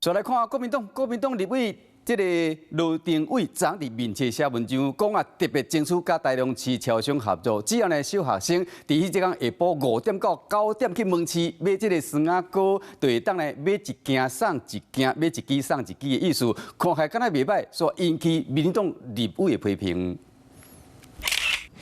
再來看國民黨，國民黨立委這个羅程偉昨佇面冊寫文章，講啊特別爭取佮台中市超商合作，只要呢小學生佇彼這工下晡5點到9點去門市買這个酸仔膏，就會當來買一件送一件，買一支送一支的意思，看起來敢若袂䆀，所以引起民進黨立委的批評。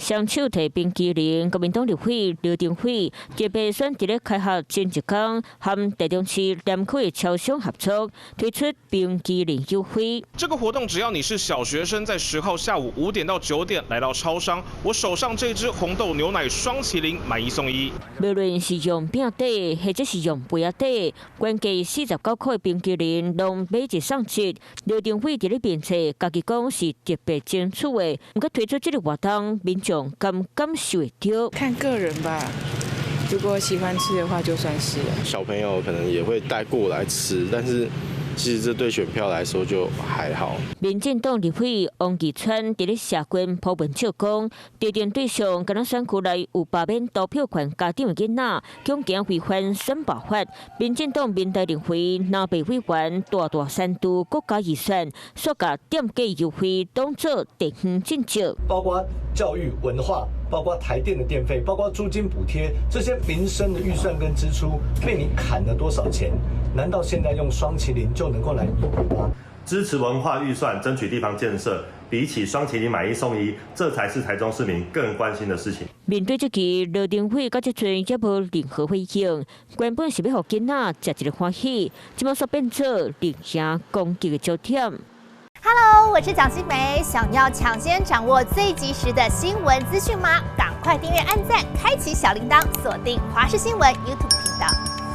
雙手提冰淇淋，國民黨立委劉程偉特別選佇咧開學前一工，和台中市南區的超商合作，推出冰淇淋優惠。這個活動只要你是小學生，在10號下午5點到9點來到超商，我手上這支紅豆牛奶霜淇淋買一送一。無論是用餅底，或者是用杯仔底，原價49塊的冰淇淋，攏買一送一。劉程偉佇咧面冊，家己講是特別爭取的，毋過推出這個活動，民眾敢感受會著？看個人吧，如果喜歡吃的話，就算是了。小朋友可能也會帶過來吃，但是其實這對選票來說就還好。民進黨立委王義川佇咧社群 po 文笑講，特定對象敢若選區內有罷免投票權家長的囡仔，恐驚違反選罷法。民進黨民代認為，藍白委員大大刪除國家預算，煞共店家優惠當做地方政績。包括教育、文化，包括台電的電費，包括租金補貼，這些民生的預算跟支出被你砍了多少錢？難道現在用霜淇淋就能夠來彌補嗎？支持文化預算，爭取地方建設，比起霜淇淋買一送一，這才是台中市民更關心的事情。面對這個，羅程偉到這陣猶無任何回應。原本是欲予囡仔食一个歡喜，這馬煞變做陣營攻擊的焦點。 Hello，我是蔣新梅，想要搶先掌握最及時的新聞資訊嗎？趕快訂閱、按讚、開啟小鈴鐺，鎖定華視新聞 YouTube 頻道。